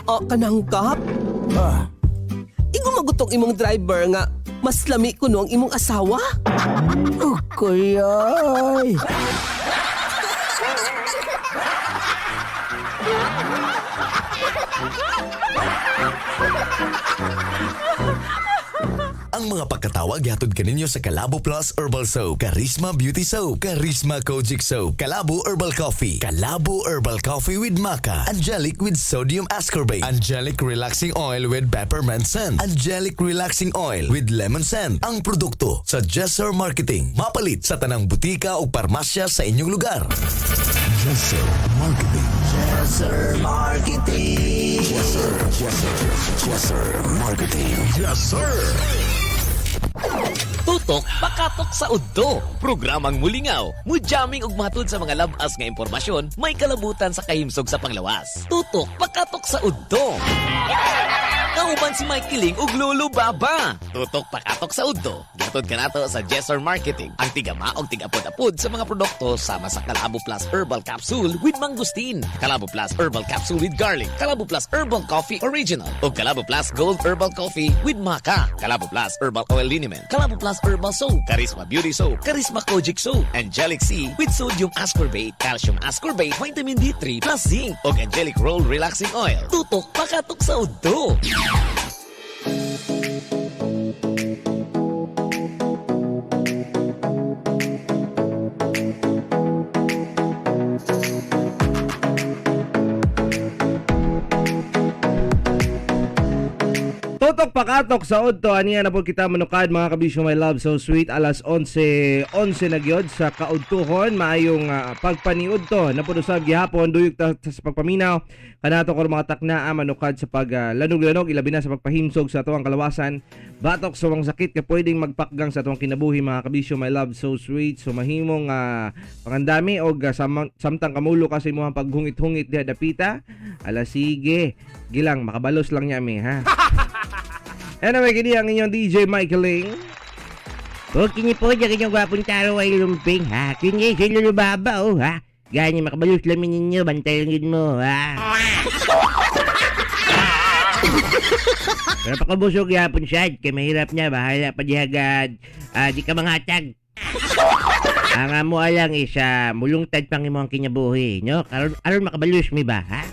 Naa ka ng kap? Ah. Igo magutong imong driver nga mas lami kuno ang imong asawa? Kuyay. Ang mga pagkatawag gihatod kaninyo sa Kalabo Plus Herbal Soap, Charisma Beauty Soap, Charisma Kojic Soap, Kalabo Herbal Coffee, Kalabo Herbal Coffee with Maca, Angelic with Sodium Ascorbate, Angelic Relaxing Oil with Peppermint Scent, Angelic Relaxing Oil with Lemon Scent. Ang produkto sa Jesser Marketing. Mapalit sa tanang butika o parmasya sa inyong lugar. Jesser Marketing. Jesser Marketing. Jesser, Jesser, Jesser Marketing. Jesser. Tutok pakatok sa udto. Programang mulingaw, mujamming ug matud sa mga labas nga impormasyon may kalabutan sa kahimsog sa panglawas. Tutok pakatok sa udto. Kauban si Mike Kiling ug Lolo Baba. Tutok pakatok sa udto. Gihatod kanato sa Jesser Marketing. Ang tigama og tigapod-apod sa mga produkto sama sa Kalabo Plus Herbal Capsule with Mangosteen, Kalabo Plus Herbal Capsule with Garlic, Kalabo Plus Herbal Coffee Original, ug Kalabo Plus Gold Herbal Coffee with Maca, Kalabo Plus Herbal Oil Liniment, Kalabo Plus Herbal Soap, Charisma Beauty Soap, Charisma Kojic Soap, Angelic C with Sodium Ascorbate, Calcium Ascorbate, Vitamin D3 plus Zinc, ug Angelic Roll Relaxing Oil. Tutok pakatok sa udto. Tutok pakatok sa udto, aniya na po kita manukad, mga kabisyo, my love so sweet, alas 11:11 na gyud sa kaudtuhon. Maayong pagpaniudto na po usab gihapon, duyog ta sa pagpaminaw kanato karon, mga takna, manukad sa pag lanog-lanog, ilabi na sa pagpahimsog sa atuang kalawasan batok sa mga sakit ka pwedeng magpakgang sa atuang kinabuhi, mga kabisyo, my love so sweet. So mahimong pangandami og samtang kamulo ka sa imong paghungit-hungit diha dapita, ala sige gilang, makabalos lang niya mi, ha. Anyway, kini ang inyong DJ Michael Ling. O kini po, dyan inyong gwapong taro ay lumping, ha? Kini si Lolo Baba, oh, ha? Gani, makabalos lamin ninyo, bantay lang yun mo, ha? Pero pakabusog yapon siya, kay mahirap niya, bahala pa dihagad. Ah, di ka manghatag. Ang amo alang is mulungtad pang imong kinabuhi, no? Aron aron makabalos mi ba, ha?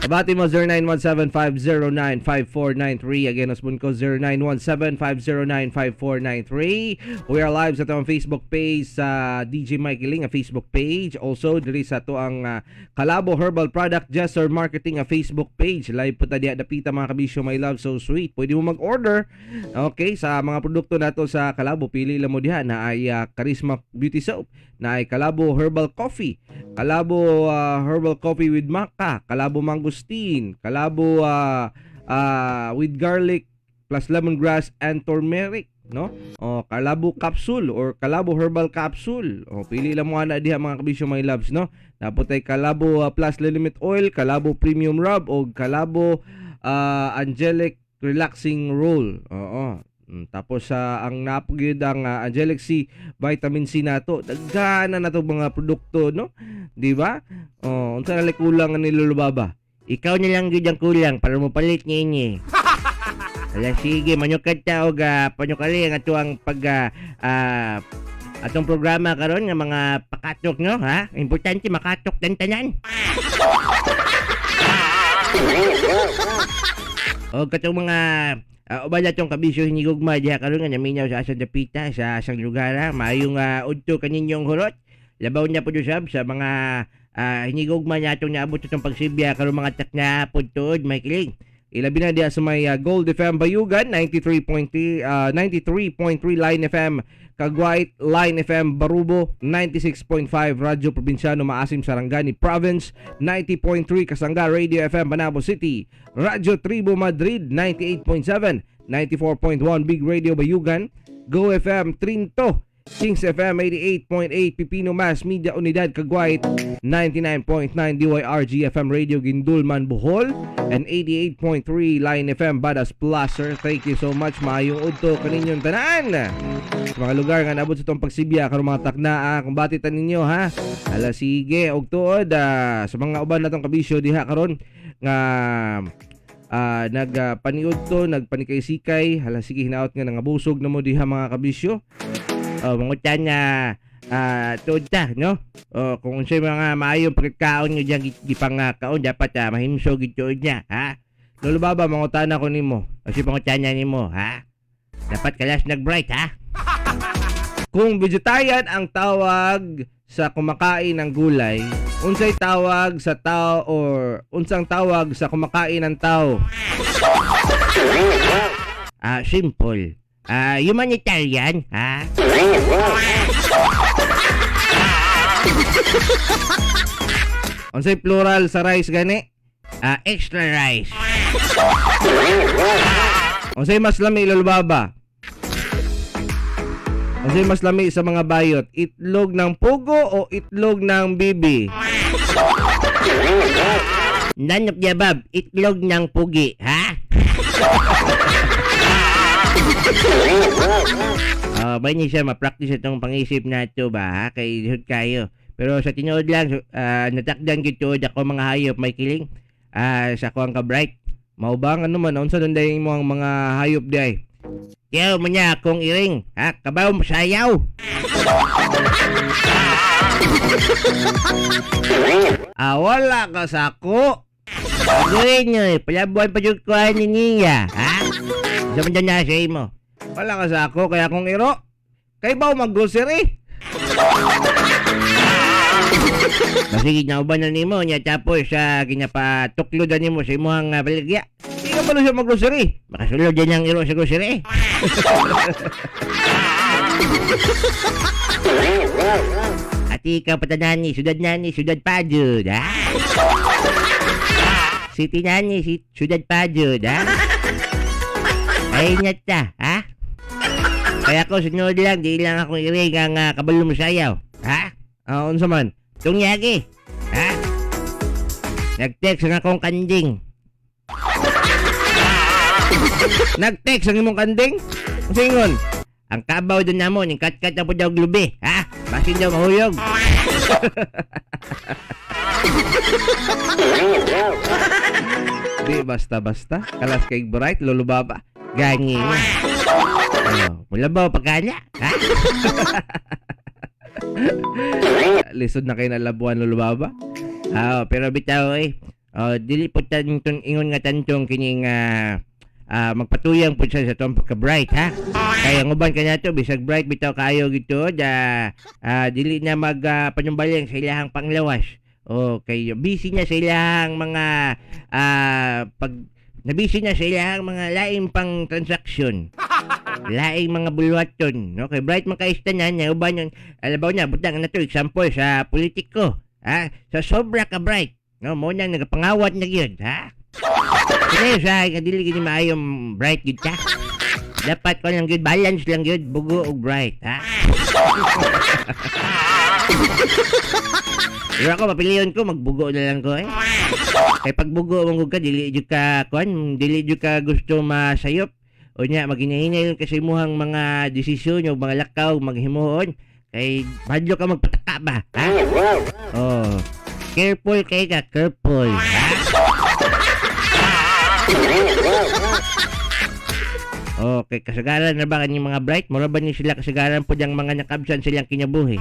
Abati mo 0917-509-5493. Again, usbon ko 0917-509-5493. We are live sa atong Facebook page sa DJ Mikey Ling, a Facebook page. Also, diri sa ato ang Kalabo Herbal Product Jesser Marketing, a Facebook page. Live po ta diha dapita, mga kabisyo, my love so sweet. Pwede mo mag-order. Okay, sa mga produkto nato sa Kalabo, pili lang mo diha na ay Charisma Beauty Soap, na ay Kalabo Herbal Coffee, Kalabo Herbal Coffee with Maca, Kalabo Mangosteen, Kalabo with garlic plus lemongrass and turmeric, no? O Kalabo capsule or Kalabo Herbal Capsule. O pili lang mo ana diha, mga kabisyo, my loves, no? Napot ay Kalabo plus Liniment Oil, Kalabo Premium Rub o Kalabo Angelic Relaxing Roll. Oo. Tapos sa ang napagyud ang Angelic C vitamin C nato. Daghan na nato mga produkto, no? Di ba? Oh, unsa na lang kulang ni Lolo Baba? Ikaw na lang gyud ang kulang para mo palit niini. Ala sige, manyukad ta og panyukali ang atuang pag atong programa karon nga mga pakatok, no, ha? Importante makatok dan tanan. O katong mga uban natong kabisyo hinigugma diha karon nga naminaw sa asang dapita sa asang lugar, ha. Maayong udto kaninyong hurot. Labaw na pud usab sa mga hinigugma natong naabot itong pagsibya karon, mga takna pod tuod, may kiling. Ilabi na diha sa may Gold FM Bayugan 93.3, 93.3, Line FM Cagwait, Line FM Barubo 96.5, Radyo Probinsyano Maasim Sarangani Province 90.3, Kasangga Radio FM Panabo City, Radyo Tribo Madrid 98.7, 94.1 Big Radio Bayugan, Go FM Trinto. Kings FM 88.8 Pipino Mass Media Unidad Cagwait, 99.9 DYRG FM Radio Guindulman Bohol, and 88.3 Line FM Badas Placer. Thank you so much. Maayong udto kaninyong tanan. Sa mga lugar nga naabot sa itong pagsibya karong mga takna, kung bati ta ninyo ha. Ala sige, og tuod sa mga uban natong kabisyo diha karon nga nagpaniud to, nagpanikay-sikay, hala sige, hinaot nga nangabusog na mo diha mga kabisyo. Oh, mangutan na tuod ta, no? Oh, kung unsay mga maayong pagkaon nyo diyan gipangakaon, dapat mahimsog gid tuod niya, ha? Lolo Baba, mangutana ko nimo. O si pangutana nimo, ha? Dapat kalas nag-bright, ha? Kung vegetarian ang tawag sa kumakain ng gulay, unsay tawag sa tao or unsang tawag sa kumakain ng tao? Simple. Humanitarian, ha? Unsay plural sa rice gani? Extra rice. Unsay mas lami, Lolo Baba? Unsay mas lami sa mga bayot? Itlog ng pugo o itlog ng bibi? None of the above. Itlog ng pugi, ha? Ba niya siya ma-practice itong pangisip na ito ba, ha? Kay lisod kayo. Pero sa tinuod lang, so, natakdan gid tuod ako mga hayop may kiling. Sa kuang ka bright. Mao ba ano man unsa nun dayeng mo ang mga hayop di ay? Tiyaw mo niya akong iring, ha? Kabaw mo sayaw. Wala ka sa ako. Agoy nyo eh, palabuan pa yung kuha ni niya, ha? Sa man dyan nasa imo. Wala ka sa ako kaya akong iro. Kay ba mag-grocery? Masige na uban na nimo niya tapos sa ginapatuklo na nimo sa imuhang baligya. Di ka pala siya mag-grocery. Makasulod din ang iro sa grocery. Ati ka patanani, sudad nani, sudad pa jud, ha? City nani, si, sudad pa jud, ha? Ay ingat ta, ha? Kaya ko sunod lang, di lang akong iring ang kabalo mo sayaw, ha? Unsa man? Tungyagi, ha? Nag-text ang akong kanding. Nag-text ang imong kanding? Unsa ingon? Ang kabaw doon namo, ning katkat na po daw glubi, ha? Basin daw mahuyog. Di basta-basta. Kalas kay Bright, Lolo Baba. Gani na. Oh, mula ba pagkanya? Ha? Lisod na kayo nalabuan, Lolo Baba. Pero bitaw eh. Oh, dili po tantong ingon nga tantong kining magpatuyang po siya sa tong pagka-bright, ha? Kaya ang uban kanya to, bisag bright bitaw kayo gito, da, dili na mag panumbaling sa ilahang panglawas. Oh, kay busy niya sa ilahang mga pag nabisi niya sa ilahang mga laing pang transaksyon. Laing mga bulwaton, no? Kay bright man kay tanan niya uban yun. Alabaw niya butang na to example sa politiko. Ha? Sa sobra ka bright, no? Mo nang nagapangawat na gyud, ha? Kaya sa nga dili gini maayong bright gyud ka. Dapat ko lang gyud balance lang gyud bugo og bright, ha? Pero ako mapiliyon ko magbugo na lang ko eh. Kay pagbugo man gud ka dili jud ka kuan, dili jud ka gusto masayop. O nya maginahinay lang kasi imuhang mga desisyon o mga lakaw maghimuon kay badyo ka magpataka ba, ha? Oh. Careful kay ka, careful, ha? Okay, kasagaran na ba kanyang mga bright? Mura ba ni sila kasagaran po diyang mga nakabsan silang kinabuhi?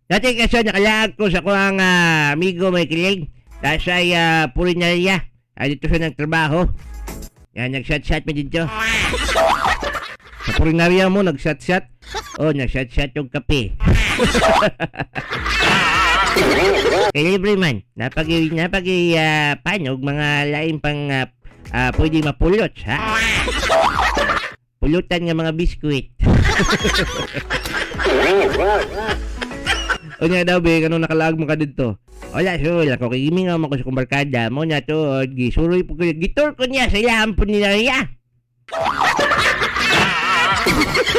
Dati kasi nakalaag ko sa kuang amigo may kilig. Tapos ay purinalya. Ay dito siya nagtrabaho. Yan, nag-shot-shot mi dito. Sa purinarya mo, nag-shot-shot. Oh, nag-shot-shot yung kape. Kay libre man. Napag panog mga lain pang pwede mapulot, ha? Pulutan nga mga biskuit. O nga daw, be, kanong nakalaag mo ka dito? Wala, so, wala ko. Kay gimingaw man ko sa kong barkada. Mo na to, gisuroy po ko. Gitor ko niya sa ilahang po nila niya.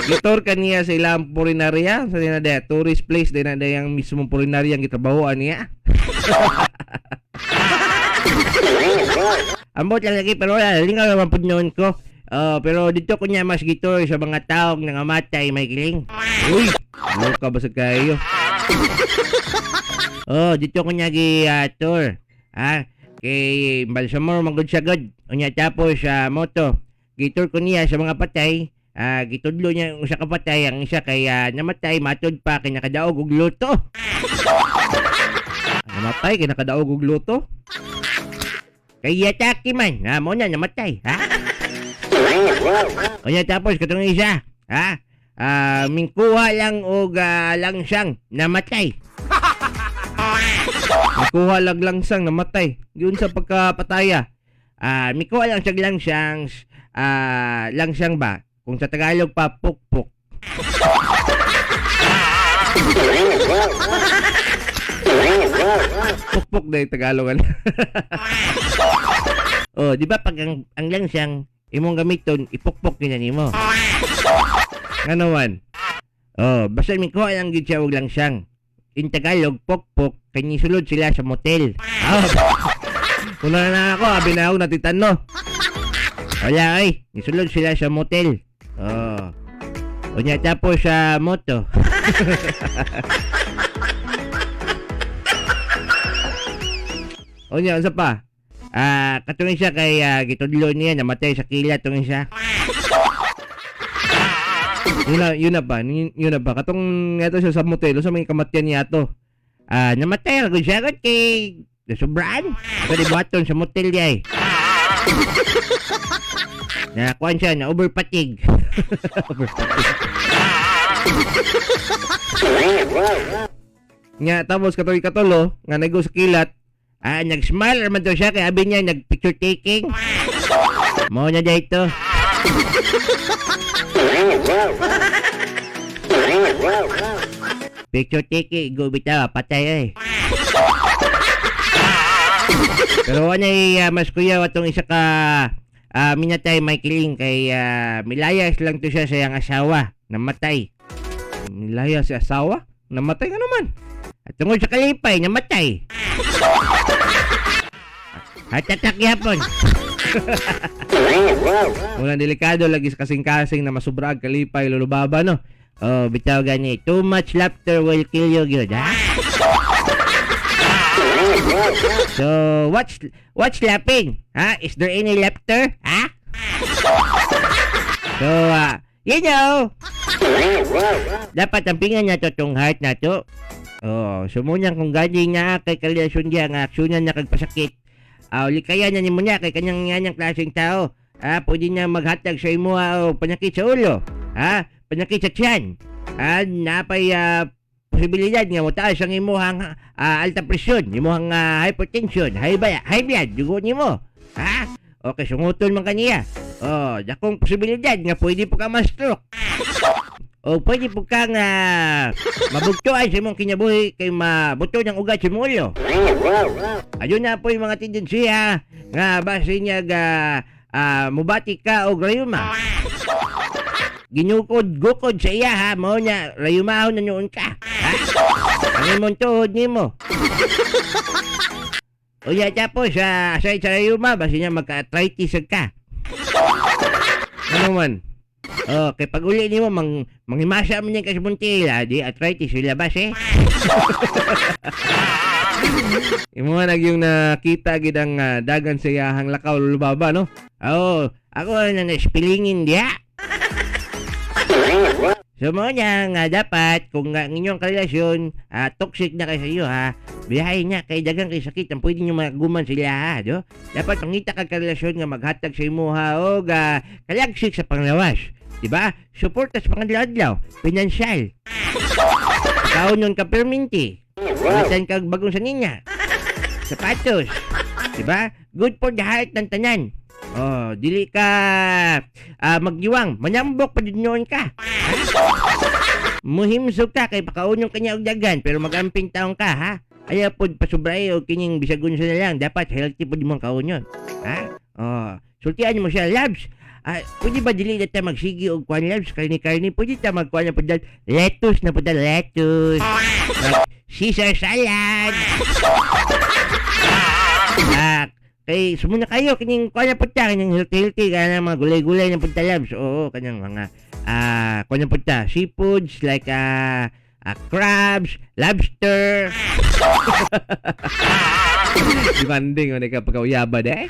Gi-tour ka niya sa ilang purinarya sa na diha, tourist place din na diyang mismong purinarya ang gitrabahoan niya. Ambot lang lagi, pero wala, lingaw naman pud noon ko. Oh, pero dito ko niya mas gi-tour sa mga taong nangamatay, may kiling. Uy, loka ba sa kayo? Oh, dito ko niya gi tour. Ha? Kay Balsamor magud siya gud. Unya tapos sa moto. Gi-tour ko niya sa mga patay. Gitudlo niya ang usa ka patay, ang isa kay namatay matud pa kay nakadaog og luto. Namatay kay nakadaog og luto? Kay atake man, ha, mo na namatay, ha? Unya tapos katong isa, ha? Mingkuha lang og langsang, namatay. Nakuha lag langsang, namatay. Yun sa pagkapataya. Mikuha lang siya langsang, langsang ba? Kung sa Tagalog pa, pukpuk. Pukpuk na yung Tagalog. Ano? Oh, di ba pag ang langsang imong gamiton, ipukpok gina nimo. Nga naman. Oh, basta mikuha lang gid siya og langsang. In Tagalog, pukpok, kay nisulod sila sa motel. Ah, una na ako, abi na ako natitano. Wala ay, nisulod sila sa motel. Oh. Unya tapos sa moto. Unya, unsa pa? Katong isa kay gitudlo niya, namatay sa kila tong isa. Yun na pa, yun na pa. Katong nga siya sa motel, sa may kamatyan niya to. Namatay ra gud siya gud kay nasubraan. Pwede buhaton sa motel niya eh. Nakuan siya, na overpatig. Nga, tapos katong ikatulo, nga naigo sa kilat. Nag-smile raman to siya kay abi niya nag-picture taking. Mao na dito. Picture taking, go bitaw, patay eh. Pero ano mas kuya atong isa ka minatay may kiling kay milayas lang to siya sa iyang asawa, namatay. Nilaya si asawa, namatay nga naman. At tungod sa kalipay, namatay. Heart attack yapon. Walang delikado lagi sa kasing-kasing na masubrag kalipay lulubaba no. Oh, bitaw gani. Too much laughter will kill you gyud, ha? So, what's laughing? Ha? Is there any laughter? Ha? So, dapat ang pingan na to tong heart na to. Oh, sumunyang kung gani nga kay karelasyon diya nga aksyonan na kagpasakit. Likaya na nimo niya kay kanyang nganyang klaseng tao. Pwede niya maghatag sa imo og panakit sa ulo. Ha? Panakit sa tiyan. Napay posibilidad nga motaas ang imuhang alta presyon, imuhang hypertension, high blood, dugo nimo. Ha? Okay, sunguton man kaniya. Oh, dakong posibilidad nga pwede po ka ma-stroke. O pwede po kang mabugtuan sa imong kinabuhi kay mabuto ng ugat sa imong ulo. Ayun na po yung mga tendensiya nga base niya ga mubati ka og rayuma. Ginukod gukod sa iya ha, mao na rayumahon na noon ka. Ha? Ang imong tuhod nimo. Unya tapos aside sa rayuma, base niya magka-arthritis ka. Ano man? Oh, kay pag uli nimo manghimasa man niya kasi buntila, di arthritis sila labas eh. Imo nga nagyong nakita gid ang dagan sa iyahang lakaw lulubaba no. Oo, ako na naspilingin diya. So mo niya nga dapat kung ang inyong karelasyon toxic na kay sa iyo ha, biyahe niya kay dagang kay sakit ang pwede niyo maguman sila ha, do? Dapat mangita kag karelasyon nga maghatag sa imo ha og kalagsik sa panglawas, di ba? Suporta sa pangadlaw-adlaw, pinansyal. Kaunon ka perminti. Palitan kag bagong saninya. Sapatos. Di ba? Good for the heart ng tanan. Oh, dili ka magyiwang, manyambok pa din noon ka. Ha? Muhimsog ka kay pakaunong kanya og dagan pero magamping taong ka ha. Ayaw pod pasubray og kining bisag unsa na lang, dapat healthy pod imong kaunyon. Ha? Oh, sultian mo siya, labs. Pwede ba dili na ta magsigi og kwan, loves, karni-karni? Pwede ta magkuan na pud, lettuce na pud, lettuce. Mag Caesar salad. Kay sumuna kayo kining kuan na pud ta, kining healthy healthy kanang mga gulay-gulay na pud ta, loves. Oo, kanang mga kuan na pud ta, seafoods like crabs, lobster. Demanding man ka pagkauyaba de.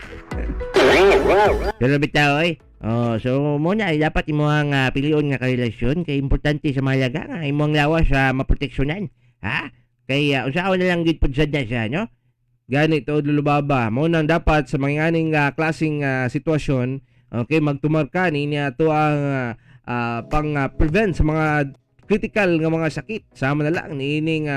Pero bitaw oy. Oh, so mo na ay dapat imong pilion nga karelasyon kay importante sa mahalaga nga imong lawas sa maproteksyonan. Ha? Kay unsaon na lang gid pud sad na siya, no? Gani tuod, Lulubaba. Mo nang dapat sa mga aning klaseng sitwasyon, okay, magtumar ka niya to ang pang prevent sa mga critical nga mga sakit. Sama na lang niining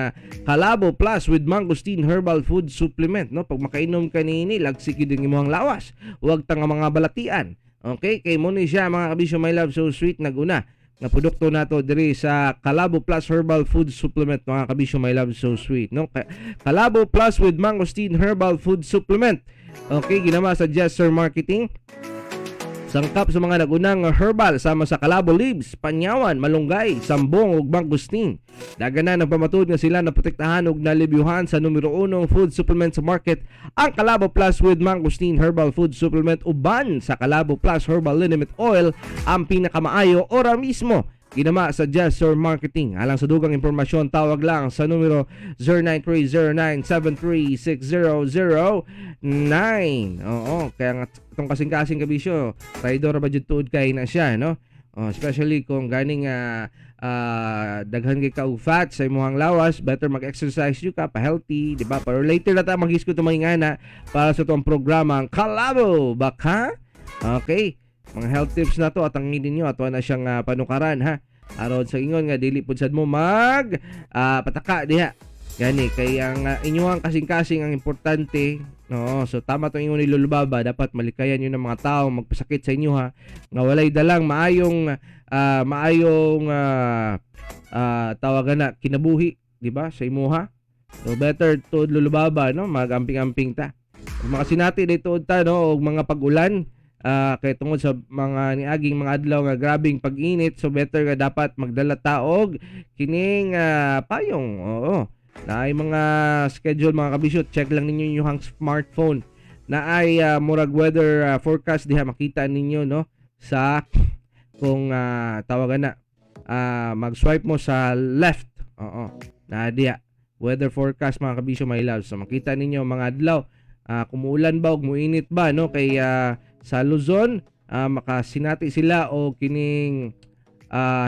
Kalabo Plus with Mangosteen Herbal Food Supplement, no? Pag makainom ka niini, lagsik gyud ang imong lawas. Huwag ta nga mga balatian. Okay, kay mo ni siya, mga kabisyo, my love so sweet, naguna nga produkto nato diri sa Kalabo Plus Herbal Food Supplement, mga kabisyo, my love so sweet, no? Kalabo Plus with Mangosteen Herbal Food Supplement. Okay, ginama sa Jester Marketing. Sangkap sa mga nagunang herbal sama sa kalabo leaves, panyawan, malunggay, sambong ug mangosteen. Daganan ang pamatud nga sila na protektahan ug nalibyuhan sa numero unong food supplement sa market, ang Kalabo Plus with Mangosteen Herbal Food Supplement uban sa Kalabo Plus Herbal Liniment Oil, ang pinakamaayo ora mismo. Ginama sa Jester Marketing. Alang sa dugang impormasyon, tawag lang sa numero 0930-973-6009. Oo, kaya nga itong kasing-kasing, kabisyo, traidor ba jud tuod kay na siya, no? Oh, especially kung ganing daghan kay ka og fat sa imong lawas, better mag-exercise jud ka pa healthy, di ba? Pero later na ta maghisgot mga ingana para sa itong programa ang Kalabo Baka. Okay, mga health tips na to at ang ninyo ato na siyang panukaran ha. Aron sa ingon nga dili pud sad mo mag pataka diha. Gani kay ang inyuang kasing-kasing ang importante, no? So tama tong ingon ni Lolo Baba, dapat malikayan yun ng mga tao magpasakit sa inyo ha nga walay dalang maayong maayong tawagan na kinabuhi, di ba? Sa imuha. So better tuod, Lolo Baba, no, magamping-amping ta. Ug mga sinati dito ta, no, og mga pag-ulan kay tungod sa mga niaging mga adlaw nga grabing pag-init, so better nga dapat magdala ta og kining payong. Oo, na ay mga schedule, mga kabisyo, check lang ninyo yung smartphone na ay murag weather forecast diha, makita ninyo, no, sa kung tawagan na mag-swipe mo sa left, oo, na diha weather forecast, mga kabisyo, my love. So makita ninyo mga adlaw kumuulan ba o muinit ba, no? Kay sa Luzon makasinati sila o kining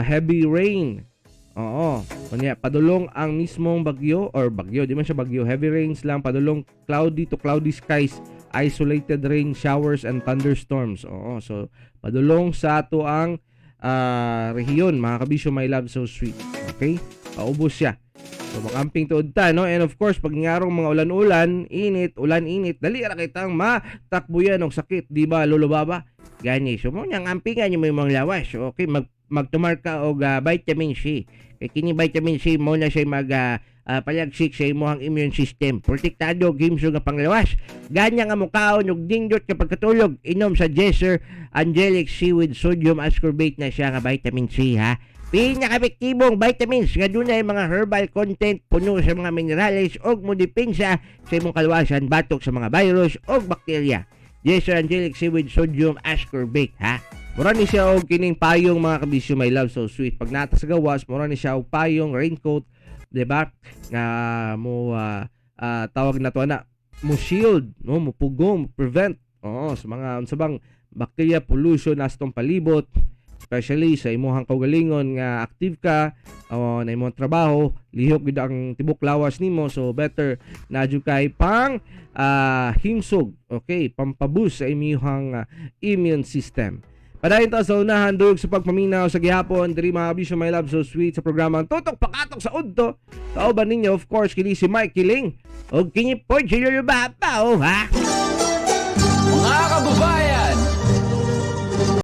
heavy rain. Oo. Kunya padulong ang mismong bagyo or bagyo, di man siya bagyo, heavy rains lang padulong, cloudy to cloudy skies, isolated rain showers and thunderstorms. Oo. So padulong sa ato ang rehiyon, mga kabisyo, my love so sweet. Okay? Paubos siya. So makamping tuod ta, no? And of course, pag ngarong mga ulan-ulan, init, ulan-init, dali ra kitang matakbuyan og sakit, di ba, Lolo Baba? Gani, so mo nang ampingan mo yung mga lawas. Okay, magtumar ka og vitamin C. Kay kini vitamin C mo na siya mag palagsik sa imong immune system. Protektado og himsog nga panglawas. Ganya nga mukaon og dindot kapag katulog, inom sa Jesser Angelic C with sodium ascorbate na siya nga vitamin C ha. Pinakaepektibong vitamins nga dunay mga herbal content, puno sa mga minerales og modepensa sa imong kaluwasan batok sa mga virus og bakterya. Jesser Angelic C with sodium ascorbate ha. Mura ni siya og kining payong, mga kabisyo, my love so sweet. Pag nata sa gawas, mura ni siya og payong, raincoat, 'di ba? Nga mo tawag na to ana, mo shield, no, mo pugong, mo prevent. Oo, sa mga unsa bang bacteria pollution na sa tong palibot, especially sa imong kaugalingon nga active ka o na imong trabaho, lihok gid ang tibok lawas nimo, so better na jud kay pang himsog, okay, pampaboost sa imong immune system. Padayon ta sa unahan dug sa pagpaminaw sa gihapon diri, mga kabisyo, my love so sweet, sa programang Tutok Pakatok sa Udto. Kauban ninyo, of course, kini si Mike Kiling. Og kini po si Lolo Baba oh ha.